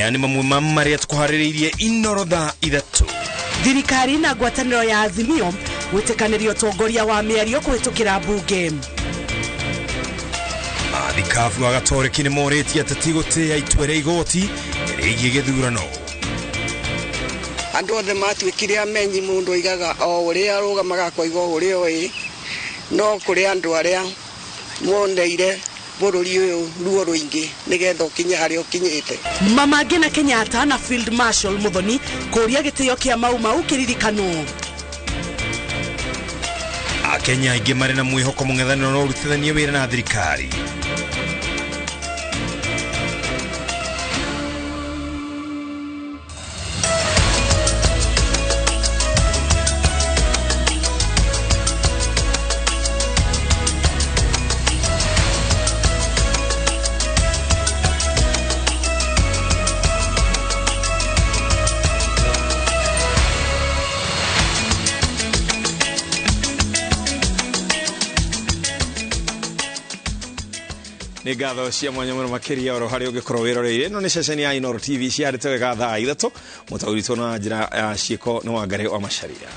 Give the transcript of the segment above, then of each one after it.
Maya nĩ mamwe ma marĩa tũkũharĩrĩirie Inooro thaa 3. Thirikari na ngwatanĩro ya Azimio gwĩtĩkanĩria ũtongoria wa mĩario kũhĩtũkĩra mbunge. Mathikabu a Gatoreki nĩ morĩtie ateti gũtĩĩa itua rĩa igoti rĩgiĩ gĩthurano. Andũ othe matuĩkire amenyi, mũndũ oigaga o ũrĩa arũgamaga akoiga o ũrĩa oĩ, no kũrĩ andũ arĩa moneire bũrũri ũyũ ruo rũingĩ nĩgetha ũkinye harĩa ũkinyĩte. Mama Ngina Kenyatta na Field Marshal Muthoni kũria gĩtĩo kĩa Mau Mau kĩririkanwo. Akenya aingĩ marĩ na mwĩhoko mũng'ethanĩro no ũrutithanie wĩra na thirikari. Nĩ ngatho cia mwanya mũno makĩria oro harĩa ũngĩkorwo wĩroreire. Ĩno nĩ ceceni ya Inooro TV ciarĩte wega thaa 3. Mũtaũri na njĩra ya ciĩko nĩ Wangari wa Macharia.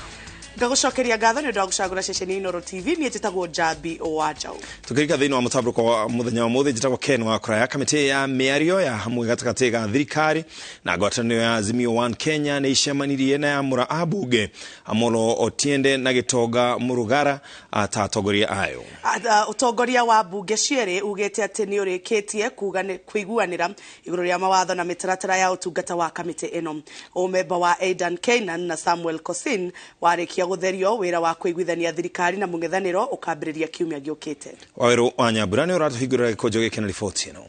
Ngagũcokeria ngatho nĩ ũndũ wa gũcagũra ceceni ya Inooro TV. Niĩ njĩtagwo Njambi wa Njaũ. Tũkĩrika thĩinĩ wa mũtambũrũko wa mũthenya wa mũthĩ, njĩtagwo Ken wa Kũraya. Kamĩtĩ ya mĩario ya hamwe gatagatĩ ga thirikari na ngwatanĩro ya Azimio One Kenya nĩ icemanirie na yamũra ambunge Amolo Otiende na Gĩtonga Mũrugara ta atongoria ayo. Ũtongoria wa mbunge cierĩ ugĩte atĩ nĩ ũrĩkĩtie kũiguanĩra igũrũ rĩa mawatho na mĩtaratara ya ũtungata wa kamĩtĩ ĩno. Ũmemba wa Aidan Keynan na Samuel Kosin warĩkia gũtherio, wĩra wa kũiguithania thirikari na mũng'ethanĩro ũkambĩrĩria kiumia gĩũkĩte. Wawerũ wa Nyambura nĩ ũratũhingũrĩra gĩkũnjo gĩkĩ na riboti ĩno.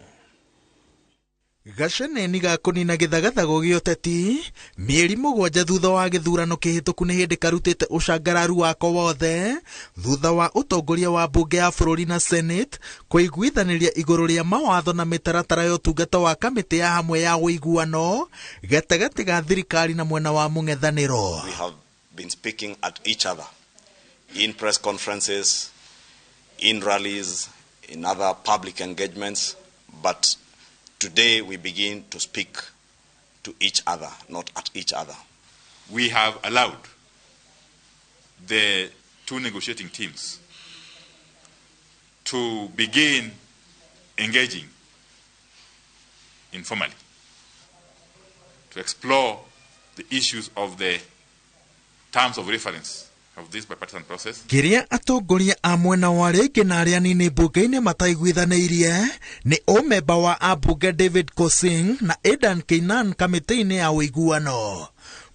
Gaceneni ga kũnina gĩthagathago gĩa ũteti mĩeri 7 thutha wa gĩthurano kĩhĩtũku nĩ hĩndĩ karutĩte ũcangararu wako wothe thutha wa ũtongoria wa mbunge ya bũrũri na Senate kũiguithanĩria igũrũ rĩa mawatho na mĩtaratara ya ũtungata wa kamĩtĩ ya hamwe ya ũiguano gatagatĩ ga thirikari na mwena wa mũng'ethanĩro. We have been speaking at each other in press conferences, in rallies, in other public engagements, but today we begin to speak to each other, not at each other. We have allowed the two negotiating teams to begin engaging informally to explore the issues of the terms of reference of this bipartisan process. Kĩrĩa atongoria a mwena wa arĩa aingĩ na arĩa anini mbunge-inĩ mataiguithanĩirie nĩ ũmemba wa ambunge David Kosing na Aidan Keynan kamĩtĩ-inĩ ya ũiguano.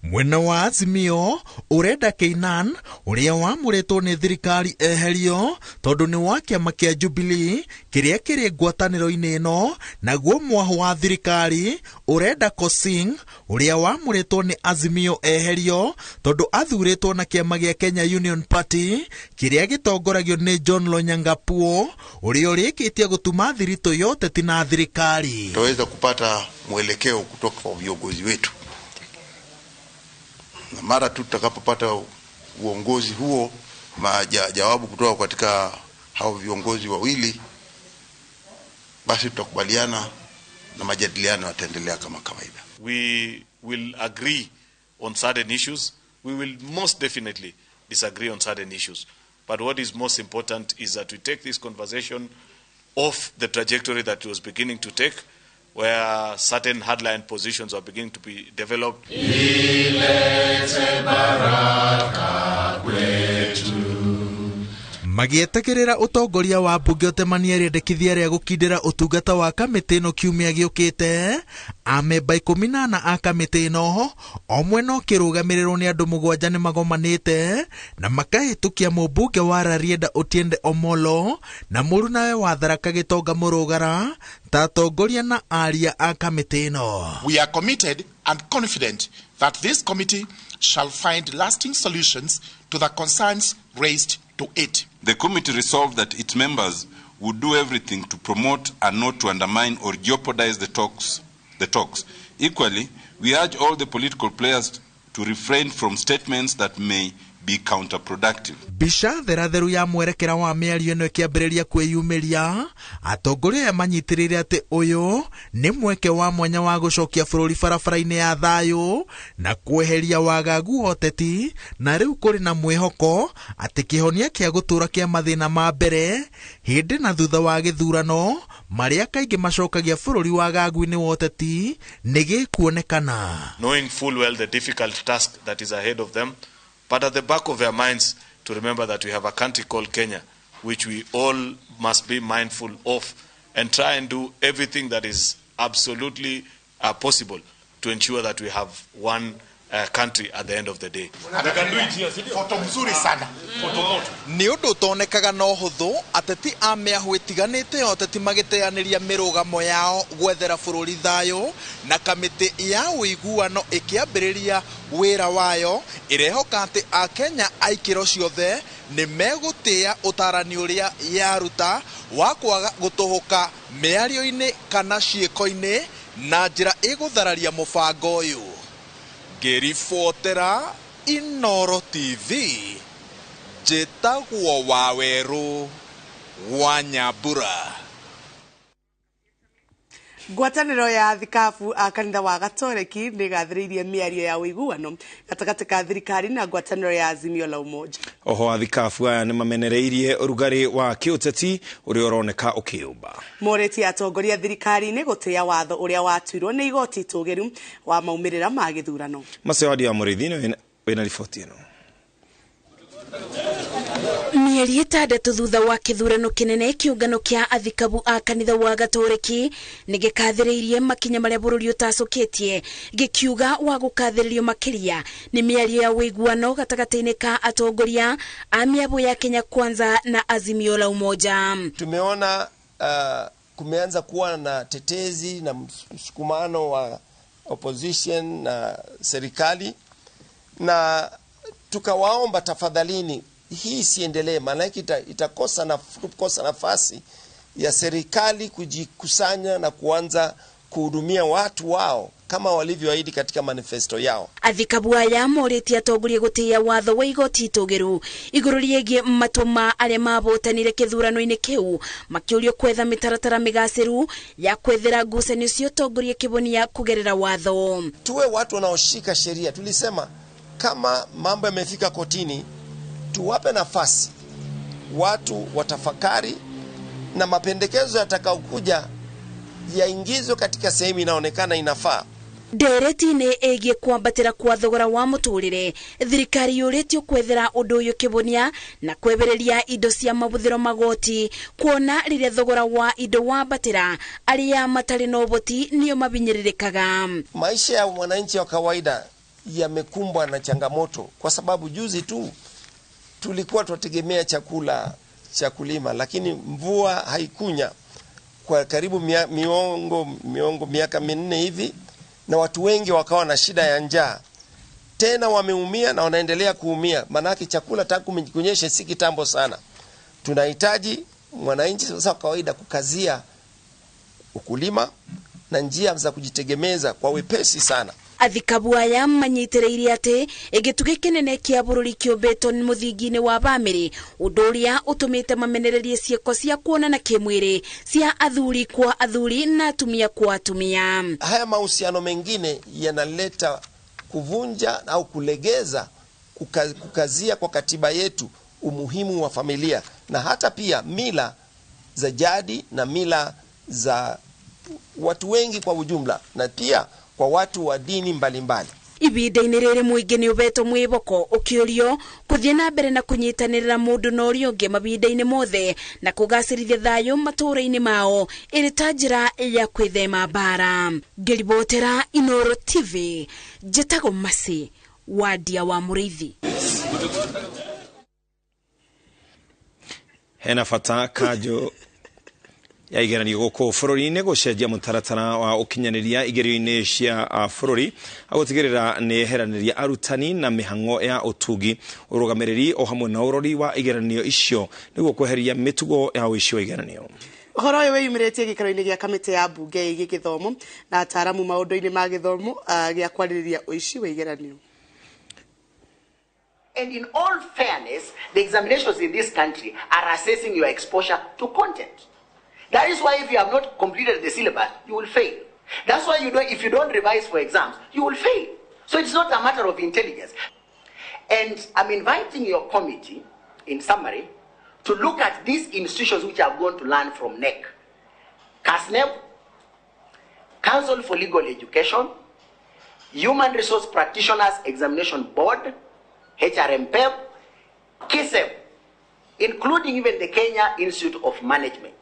Mwena wa Azimio ũrenda Keynan ũrĩa wamũrĩtwo nĩ thirikari eherio tondũ nĩ wa kĩama kĩa Jubilee kĩrĩa kĩrĩ ngwatanĩro-inĩ ĩno, naguo mwahũ wa thirikari ũrenda Kosing ũrĩa wamũrĩtwo nĩ Azimio eherio tondũ athurĩtwo na kĩama gĩa Kenya Union Party kĩrĩa gĩtongoragio nĩ John Lonyangapuo ũrĩa ũrĩkĩtie gũtuma thiritũ ya ũteti na thirikari. Tutaweza kupata mwelekeo kutoka kwa viongozi wetu, na mara tu tutakapopata uongozi huo, jawabu kutoka katika hao viongozi wawili, basi tutakubaliana na majadiliano yataendelea kama kawaida. We will agree on certain issues. We will most definitely disagree on certain issues. But what is most important is that we take this conversation off the trajectory that it was beginning to take, where certain hardline positions are beginning to be developed. Magĩetagĩrĩra ũtongoria wa mbunge ũtemanie rĩendekithia rĩa gũkindĩra ũtungata wa kamĩtĩ ĩno kiumia gĩũkĩte. Amemba 14 a kamĩtĩ ĩno o mwena ũkĩrũgamĩrĩrwo nĩ andũ 7 nĩ magomanĩte na makahĩtũkia mũmbunge wa Rarieda Otiende Omolo na mũrunawe wa Tharaka Gĩtonga Mũrũgara ta atongoria na aria a kamĩtĩ ĩno. We are committed and confident that this committee shall find lasting solutions to the concerns raised to it. The committee resolved that its members would do everything to promote and not to undermine or jeopardize the talks. Equally, we urge all the political players to refrain from statements that may be counterproductive. Mbica theratheru ya mwerekera wa mĩario ĩno ĩkĩambĩrĩria kwĩyumĩria, atongoria aya manyitĩrĩire atĩ ũyũ nĩ mweke wa mwanya wa gũcokia bũrũri barabara-inĩ ya thayũ na kweheria wagagu wa ũteti, na rĩu kũrĩ na mwĩhoko atĩ kĩhonia kĩa gũtũũra kĩa mathĩna ma mbere hĩndĩ na thutha wa gĩthurano marĩa kaingĩ macokagia bũrũri wagagu-inĩ wa ũteti nĩ gĩkuonekana. Knowing full well the difficult task that is ahead of them, but at the back of their minds to remember that we have a country called Kenya, which we all must be mindful of and try and do everything that is absolutely possible to ensure that we have one country at the end of the day. Foto mzuri sana. Nĩ ũndũ ũtonekaga na ũhũthũ ateti a mĩahũ ĩtiganĩte ya ũteti magĩteanĩria mĩrũgamo yao gwethera bũrũri thayũ, na kamĩtĩ ya ũiguano ĩkĩambĩrĩria wĩra wayo ĩrehoka atĩ akenya a ikĩro ciothe nĩ megũtĩĩa ũtarani ũrĩa yaruta wa kwaga gũtũhũka mĩario-inĩ kana ciĩko-inĩ na njĩra ĩgũthararia mũbango ũyũ. Ngĩribotera Inooro TV, njĩtagwo Wawerũ wa Nyambura. Ngwatanĩro ya thikabu a kanitha wa Gatoreki nĩ ĩgathĩrĩirie mĩario ya ũiguano gatagatĩ ka thirikari na ngwatanĩro ya Azimio la Umoja. Oho athikabu aya nĩ mamenereirie ũrugarĩ wa kĩũteti ũrĩa ũroneka ũkĩũmba. Morĩtie atongoria thirikari-inĩ gũtĩĩa watho ũrĩa watuirwo nĩ igoti itũgĩru wa maumĩrĩra ma gĩthurano. Macio wa Mũrĩithi wĩna riboti ĩno. Mĩeri 6 thutha wa kĩthurano kĩnene, kĩũngano kĩa athikabu a kanitha wa Gatoreki nĩ gĩkathĩrĩirie makinya marĩa bũrũri ũtacũkĩtie, gĩkiuga wa gũkathĩrĩrio makĩria nĩ mĩario ya ũiguano gatagatĩ-inĩ ka atongoria a mĩabu ya Kenya Kwanza na Azimio la Umoja. Tumeona kumeanza kuwa na tetezi na msukumano wa opposition na serikali, na tukawaomba tafadhalini hii isiendelee, maana itakosa na kukosa nafasi ya serikali kujikusanya na kuanza kuhudumia watu wao kama walivyoahidi katika manifesto yao. Athikabu aya morĩtie atongoria gũtĩĩa watho wa igoti itũgĩru igũrũ rĩgiĩ matua ma arĩa mabotanire kĩthurano-inĩ kĩu, makĩũrio kwetha mĩtaratara mĩgacĩru ya kwethera ngucanio cia ũtongoria kĩbonia kũgerera watho. Tuwe watu wanaoshika sheria. Tulisema kama mambo yamefika kotini, tuwape nafasi watu watafakari, na mapendekezo yatakayokuja yaingizwe katika sehemu inaonekana inafaa. Ndereti-inĩ ĩgiĩ kwambatĩra kwa thogora wa mũtũrĩre, thirikari yũrĩtio kwethera ũndũ ũyũ kĩbonia na kwebereria indo cia mabuthĩro magoti, kuona rĩrĩa thogora wa indo wambatĩra arĩa matarĩ na ũhoti nĩo mabinyĩrĩrĩkaga. Maisha ya mwananchi wa kawaida yamekumbwa na changamoto, kwa sababu juzi tu tulikuwa tunategemea chakula cha kulima, lakini mvua haikunya kwa karibu miongo miaka 4 hivi, na watu wengi wakawa na shida ya njaa. Tena wameumia na wanaendelea kuumia, manake chakula tangu kunyeshe si kitambo sana. Tunahitaji mwananchi sasa kawaida kukazia ukulima na njia za kujitegemeza kwa wepesi sana. Athikabu aya manyitĩrĩire atĩ gĩtugĩ kĩnene kĩa bũrũri kĩũmbĩtwo nĩ mũthingi-inĩ wa bamĩrĩ, ũndũ ũrĩa ũtũmĩte mamenererie ciĩko cia kuonana kĩmwĩrĩ cia athuri kwa athuri na atumia kwa atumia. Haya mahusiano mengine yanaleta kuvunja au kulegeza kukazia kwa katiba yetu umuhimu wa familia, na hata pia mila za jadi na mila za watu wengi kwa ujumla, na pia kwa watu wa dini mbalimbali. Ibinda-inĩ rĩrĩ mũingĩ nĩ ũbetwo mwĩboko ũkĩũrio kũthiĩ na mbere na kũnyitanĩrĩra mũndũ na ũrĩa ũngĩ mahinda-inĩ mothe na kũgacĩrithia thayũ matũũra-inĩ mao ĩrĩ ta njĩra ya kwĩthema mbara. Ngĩribotera Inooro TV, njĩtagwo Mercy Wandia wa Mũrĩithi. Hena bata kanjũ ya igeranio gũkũ bũrũri-inĩ gũcenjia mũtaratara wa ũkinyanĩria igerio-inĩ cia bũrũri agũtigĩrĩra nĩ eheranĩria arutani na mĩhang'o ya ũtungi, ũrũgamĩrĩri o hamwe na ũrori wa igeranio icio nĩguo kweheria mĩtugo ya ũici wa igeranio. Ũhoro ũyũ wĩyumĩrĩtie gĩikaro-inĩ gĩa kamĩtĩ ya mbunge ĩgiĩ gĩthomo na ataaramu maũndũ-inĩ ma gĩthomo gĩa kwarĩrĩria ũici wa igeranio. And in all fairness, the examinations in this country are assessing your exposure to content. That is why if you have not completed the syllabus, you will fail. That's why if you don't revise for exams, you will fail. So it's not a matter of intelligence. And I'm inviting your committee, in summary, to look at these institutions which have gone to learn from KNEC. KASNEB, Council for Legal Education, Human Resource Practitioners Examination Board, HRMPEB, KISEB, including even the Kenya Institute of Management.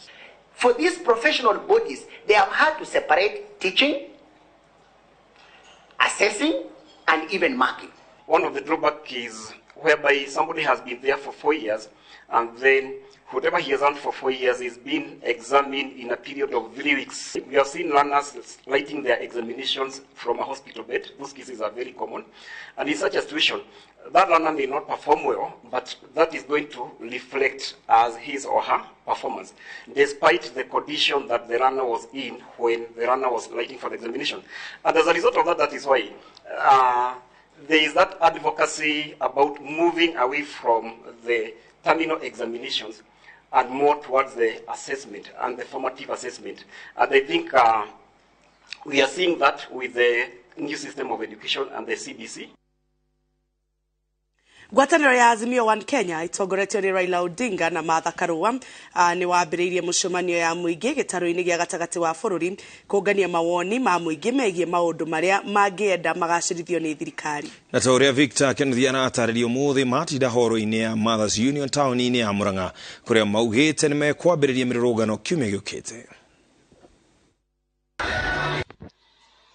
For these professional bodies, they have had to separate teaching, assessing, and even marking. One of the drawbacks is whereby somebody has been there for 4 years, and then whatever he has earned for 4 years is being examined in a period of 3 weeks. We have seen learners writing their examinations from a hospital bed. Those cases are very common. And in such a situation, that learner may not perform well, but that is going to reflect as his or her performance, despite the condition that the learner was in when the learner was writing for the examination. And as a result of that, that is why there is that advocacy about moving away from the terminal examinations and more towards the assessment and the formative assessment. And I think we are seeing that with the new system of education and the CBC. Ngwatanĩro ya Azimio One Kenya itongoretio nĩ Raila Odinga na Martha Karua nĩ wambĩrĩirie mũcemanio ya mũingĩ gĩtarũ-inĩ gĩa gatagatĩ wa bũrũri kũngania mawoni ma mũingĩ megiĩ maũndũ marĩa mangĩenda magacĩrithio nĩ thirikari. Na ta ũrĩa Victor Kennedy aratarĩria ũmũthĩ matinda horo-inĩ ya Mothers Union taũni-inĩ ya Murang'a kũrĩa maugĩte nĩ mekwambĩrĩria mĩrũrũngano kiumia gĩũkĩte.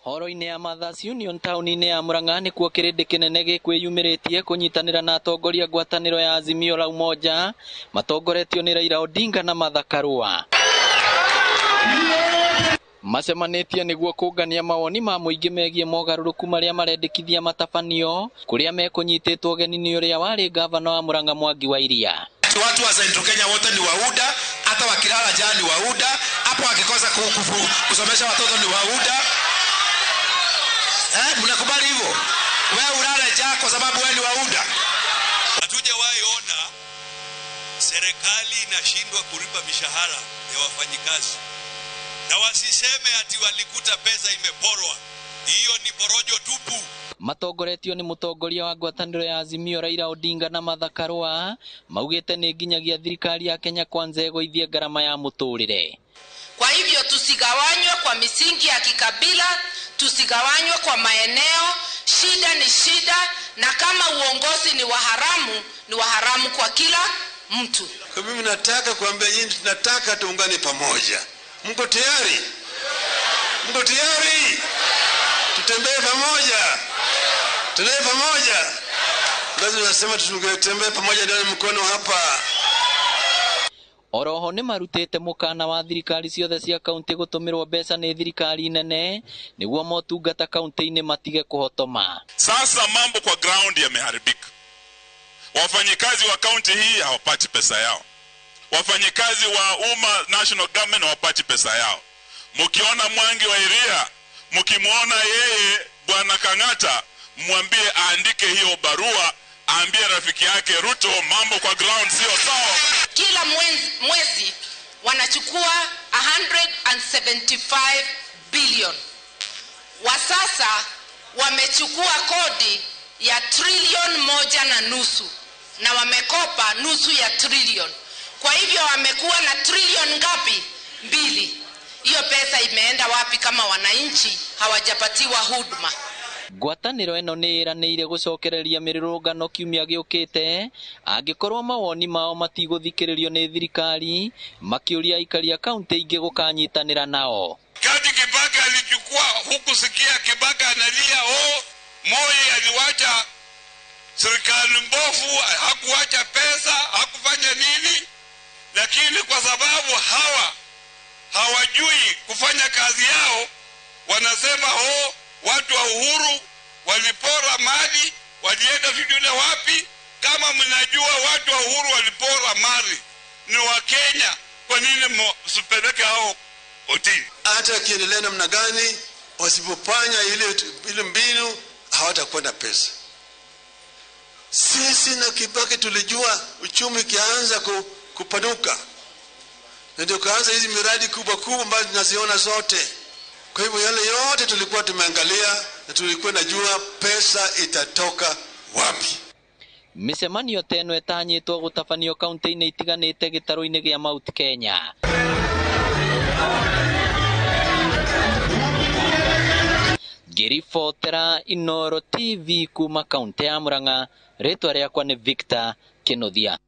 Horo-inĩ ya Mothers Union taũni-inĩ ya Murang'a nĩkuo kĩrĩndĩ kĩnene gĩkwĩyumĩrĩtie kũnyitanĩra na atongoria ngwatanĩro ya Azimio la Umoja matongoretio nĩ Raila Odinga na Martha Karua. Macemanĩtie nĩguo kũngania mawoni ma mũingĩ megiĩ mogarũrũku marĩa marendekithia matabanio kũrĩa mekũnyitĩtwo ũgeni nĩ ũrĩa warĩ gavana wa Murang'a Mwangi wa Iria. Watu wa Central Kenya wote ni wauda, hata wakilala njaa ni wauda, hapo wakikosa kusomesha watoto ni wauda. Mnakubali hivyo? Wewe ulale njaa kwa sababu wewe ni wauda. Hatujawahi ona serikali inashindwa kulipa mishahara ya wafanyikazi. Na wasiseme ati walikuta pesa imeporwa. Hiyo ni porojo tupu. Matongoretio nĩ mũtongoria wa ngwatanĩro ya Azimio Raila Odinga na Martha Karua maugĩte nĩ nginyagia thirikari ya Kenya Kwanza ĩgũithie ngarama ya mũtũrĩre. Kwa hivyo tusigawanywe kwa misingi ya kikabila, tusigawanywe kwa maeneo. Shida ni shida, na kama uongozi ni waharamu, ni waharamu kwa kila mtu. Kwa mimi nataka kuambia nyinyi, tunataka tuungane pamoja. Mko tayari? Mko tayari? Tutembee pamoja. Tutembee pamoja. Lazima nasema tutembee pamoja, ndio mkono hapa. Oroho nĩ marutĩte mũkana wa thirikari ciothe cia kaunti gũtũmĩrwo mbeca nĩ thirikari nene nĩguo motungata kaunti-inĩ matige kũhotoma. Sasa mambo kwa ground yameharibika. Wafanyikazi wa kaunti hii hawapati pesa yao. Wafanyikazi wa umma national government hawapati pesa yao. Mkiona Mwangi wa Iria, mkimuona yeye Bwana Kang'ata, mwambie aandike hiyo barua, aambie rafiki yake Ruto mambo kwa ground sio sawa. Kila mwezi wanachukua 175 billion. Wa sasa wamechukua kodi ya 1.5 trillion na wamekopa 0.5 trillion. Kwa hivyo wamekuwa na trilioni ngapi? 2. Hiyo pesa imeenda wapi kama wananchi hawajapatiwa huduma? Ngwatanĩro ĩno nĩ ĩranĩire gũcokereria mĩrũrũngano kiumia gĩũkĩte angĩkorwo mawoni mao matigũthikĩrĩrio nĩ thirikari, makĩũria aikari a kaunti ingĩ gũkanyitanĩra nao. Kati Kibaki alichukua, hukusikia Kibaki analia, oh, Moi aliwacha serikali mbovu, hakuwacha pesa, hakufanya nini, lakini kwa sababu hawa hawajui kufanya kazi yao wanasema oh, watu wa Uhuru walipora mali, walienda sijui wapi. Kama mnajua watu wa Uhuru walipora mali ni wa Kenya, kwa nini msipeleke hao kotini? Hata kiendelea namna gani, wasipofanya ile mbinu hawatakuwa na pesa. Sisi na Kibaki tulijua uchumi ukianza kupanuka, na ndio kaanza hizi miradi kubwa kubwa ambazo tunaziona zote. Kwa hivyo yale yote tulikuwa tumeangalia na tulikuwa najua pesa itatoka wapi. Mĩcemanio ta ĩno ĩtanyĩtwo gũtabanio kaunti-inĩ itiganĩte gĩtarũ-inĩ gĩa Mount Kenya. Ngĩribotera Inooro TV kuma kaunti ya Murang'a, rĩtwa rĩakwa nĩ Victor Kinuthia.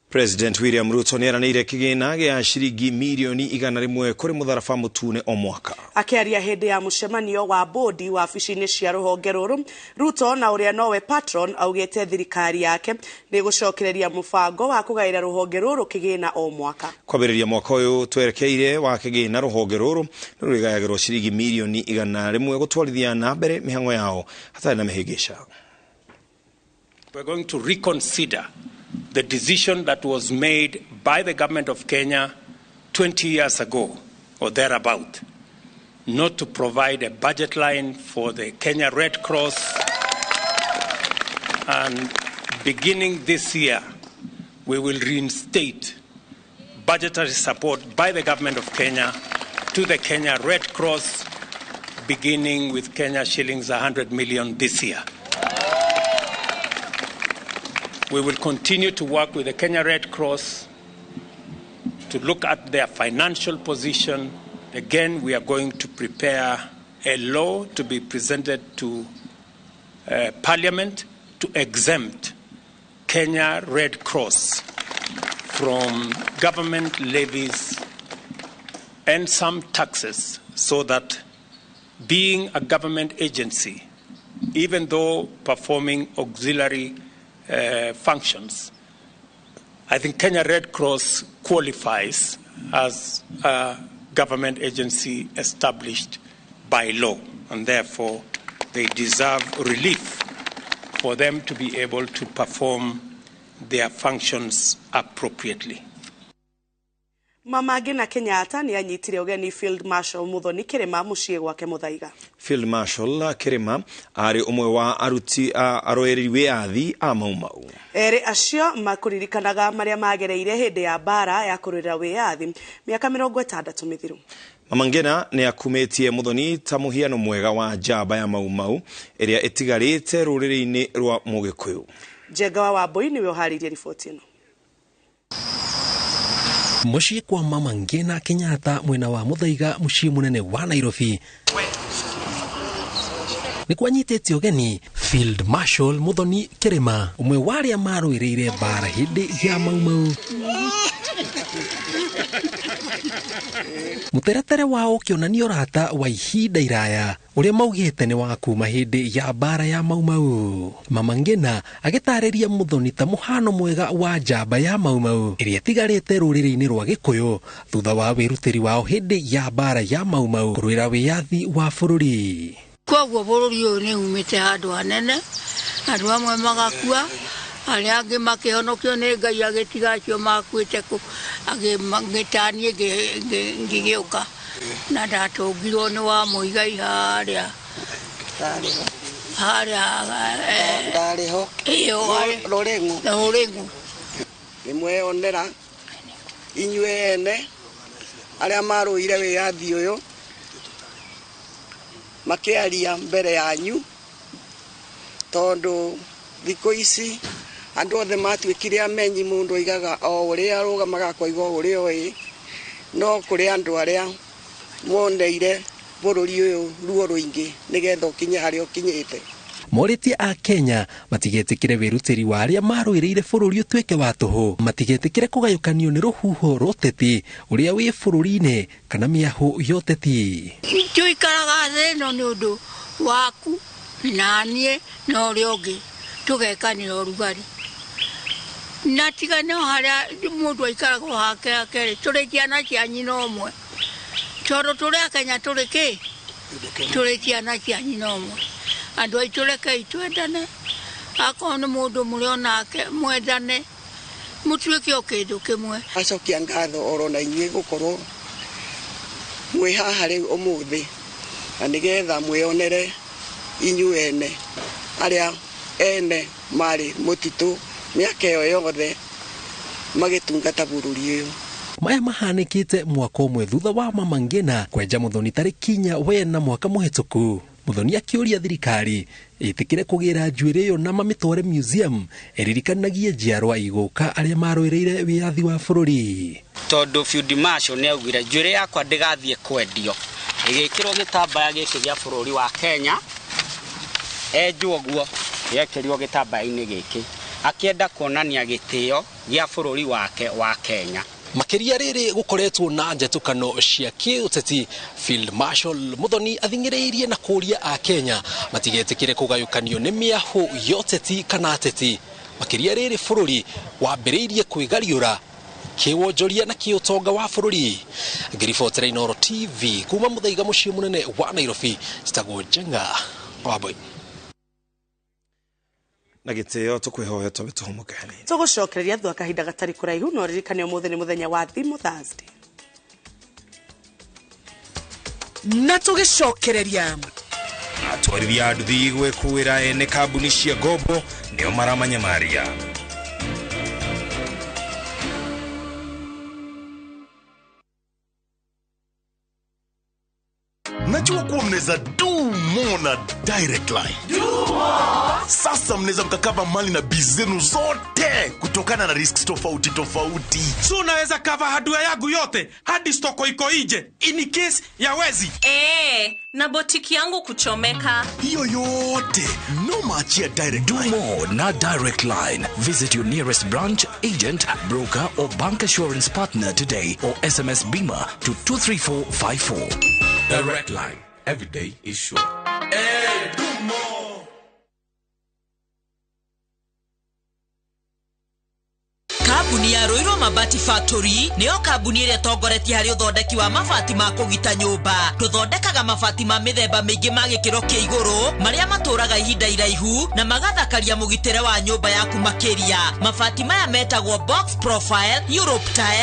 President William Ruto nĩeranĩire kĩgĩna gĩa ciringi mirioni 100 kũrĩ mũtharaba mũtune o mwaka. Akĩaria hĩndĩ ya mũcemanio wa bodi wabici-inĩ cia rũhonge rũrũ, Ruto na ũrĩa nowe patron augĩte thirikari yake nĩ gũcokereria mũbango wa kũgaĩra rũhonge rũrũ kĩgĩna o mwaka. Kwambĩrĩria mwaka ũyũ twerekeire wa kĩgĩna rũhonge rũrũ nĩ rũrĩgayagĩrwo ciringi mirioni 100 gũtwarithia na mbere mĩhang'o yao hatarĩ na mĩhĩngĩca. We're going to reconsider the decision that was made by the government of Kenya 20 years ago or thereabout, not to provide a budget line for the Kenya Red Cross. And beginning this year, we will reinstate budgetary support by the government of Kenya to the Kenya Red Cross, beginning with Kenya shillings 100 million this year. We will continue to work with the Kenya Red Cross to look at their financial position. Again, we are going to prepare a law to be presented to Parliament to exempt Kenya Red Cross from government levies and some taxes, so that being a government agency, even though performing auxiliary functions, I think Kenya Red Cross qualifies as a government agency established by law, and therefore they deserve relief for them to be able to perform their functions appropriately. Mama Ngina Kenyatta nĩ anyitire ũgeni Field Marshal Muthoni Kirima mũciĩ gwake Muthaiga. Field Marshal Kirima arĩ ũmwe wa aruti arũĩrĩri wĩyathi a Mau Mau. Erĩ acio makũririkanaga marĩa magereire hĩndĩ ya mbara ya kũrũĩrĩra wĩyathi mĩaka 60 mĩthiru. Mama Ngina nĩ akumĩtie Muthoni ta mũhiano mwega wa njamba ya Mau Mau ĩrĩa ĩtigarĩte rũrĩrĩ-inĩ rwa Mũgĩkũyũ. Njenga wa Wambui nĩwe ũharĩirie riboti ĩno. Mũciĩ kwa Mama Ngina Kenyatta mwena wa Muthaiga mũciĩ mũnene wa Nairobi nĩ kwanyitĩte ũgeni Field Marshal Muthoni Kirima, ũmwe wa arĩa marũĩrĩire mbara hĩndĩ ya Mau Mau. Mũteretere wao ũkĩonania ũrata wa ihinda iraya ũrĩa maugĩte nĩ wa kuma hĩndĩ ya mbara ya Mau Mau. Mama Ngina agĩtarĩria Muthoni ta mũhano mwega wa njamba ya Mau Mau ĩrĩa ĩtigarĩte rũrĩrĩ-inĩ rwa Gĩkũyũ thutha wa wĩrutĩri wao hĩndĩ ya mbara ya Mau Mau kũrũĩra wĩyathi wa bũrũri. Koguo bũrũri ũyũ nĩ umĩte handũ hanene, andũ amwe magakua, arĩa angĩ makĩhonokio nĩ Ngai agĩtiga acio makuĩte kũ, agĩtaniĩ ngĩgĩũka na ndatũngirwo nĩ wa Muigai harĩa harĩa ndarĩ ho Rũrĩng'u. Nĩ mweyonera inyuĩ ene arĩa marũire wĩyathi ũyũ makĩaria mbere yanyu, tondũ thikũ ici andũ othe matuĩkire amenyi. Mũndũ oigaga o ũrĩa arũgamaga akoiga o ũrĩa oĩ, no kũrĩ andũ arĩa moneire bũrũri ũyũ ruo rũingĩ nĩgetha ũkinye harĩa ũkinyĩte. Morĩtie a Kenya matigetĩkĩre wĩrutĩri wa arĩa marũĩrĩire bũrũri ũtuĩke wa tũhũ, matigetĩkĩre kũgayũkanio nĩ rũhuho rwa ũteti ũrĩa wĩ bũrũri-inĩ kana mĩahũ ya ũteti. Tũikaraga thĩ ĩno nĩ ũndũ waku na niĩ na ũrĩa ũngĩ, tũgekanĩra ũrugarĩ na tiga no harĩa mũndũ aikaraga o hake hake-rĩ, tũrĩ ciana cia nyina ũmwe, tondũ tũrĩ a Kenya tũrĩ kĩ? Tũrĩ ciana cia nyina ũmwe. Andũ aitũ rekei twendane, akorwo nĩ mũndũ mũrĩ onake mwendane, mũtuĩke o kĩndũ kĩmwe. Acokia ngatho oro na inyuĩ gũkorwo mwĩ haha rĩu ũmũthĩ, na nĩgetha mwĩonere inyuĩ ene Arĩa ene marĩ mũtitũ mĩaka ĩyo yothe magĩtungata bũrũri ũyũ. Maya mahanĩkĩte mwaka ũmwe thutha wa Mama Ngina kwenja Muthoni tarĩki 4 wena mwaka mũhĩtũku. Muthoni akĩũria thirikari ĩtĩkĩre kũgĩra njuĩrĩ ĩyo na mamĩtware museum ĩririkanagie njiarwa igũka arĩa marũĩrĩire wĩyathi wa bũrũri. Tondũ Field Marshal nĩ augire njuĩrĩ yakwa ndĩgathiĩ kwendio, ĩgĩkĩrwo gĩtambaya gĩkĩ gĩa bũrũri wa Kenya, enjwo guo yekĩrirwo gĩtambaya-inĩ gĩkĩ, akĩenda kuonania gĩtĩo gĩa bũrũri wake wa Kenya. Makĩria rĩrĩ gũkoretwo na njatũkano cia kĩũteti, Field Marshal Muthoni athing'ĩrĩirie na kũũria a Kenya matigetĩkĩre kũgayũkanio nĩ mĩahũ ya ũteti kana ateti. Makĩria rĩrĩ bũrũri wambĩrĩirie kwĩgariũra kĩwonjoria na kĩũtonga wa bũrũri. Ngĩribotera Inooro TV kuma Muthaiga mũciĩ mũnene wa Nairobi, njĩtagwo Njenga Wambui. Na gĩtĩo tũkwĩhoya twambe tũhũmũke hanini. Tũgũcokereria thutha kahinda gatarĩ kũraihu, no ririkane ũmũthĩ nĩ mũthenya wa Thimũ Thursday. Na tũgĩcokereria atwarithia a nduthi gwĩkuĩra ene kambuni cia ngombo nĩo maramanyamaria. Najua kuwa mnaweza do more na Direct Line. Do more. Sasa mnaweza mkakava mali na biz zenu zote kutokana na risks tofauti tofauti. So unaweza cover hardware yangu yote hadi stoko iko nje in case ya wezi. Na botiki yangu kuchomeka. Hiyo yote no maachia Direct Line. Do more na Direct Line. Visit your nearest branch, agent, broker or bank assurance partner today or SMS BIMA to 23454. Direct Line. Every day is sure. Hey, do more. Kambuni ya Ruiru Mabati Factory nĩyo kambuni ĩrĩa ĩtongoretie harĩ ũthondeki wa mabati ma kũgita nyũmba. Tũthondekaga mabati ma mĩthemba mĩingĩ ma gĩkĩro kĩa igũrũ marĩa matũraga ihinda iraihu na magathakaria mũgitĩre wa nyũmba yaku makĩria. Mabati maya metagwo box profile, Europe tile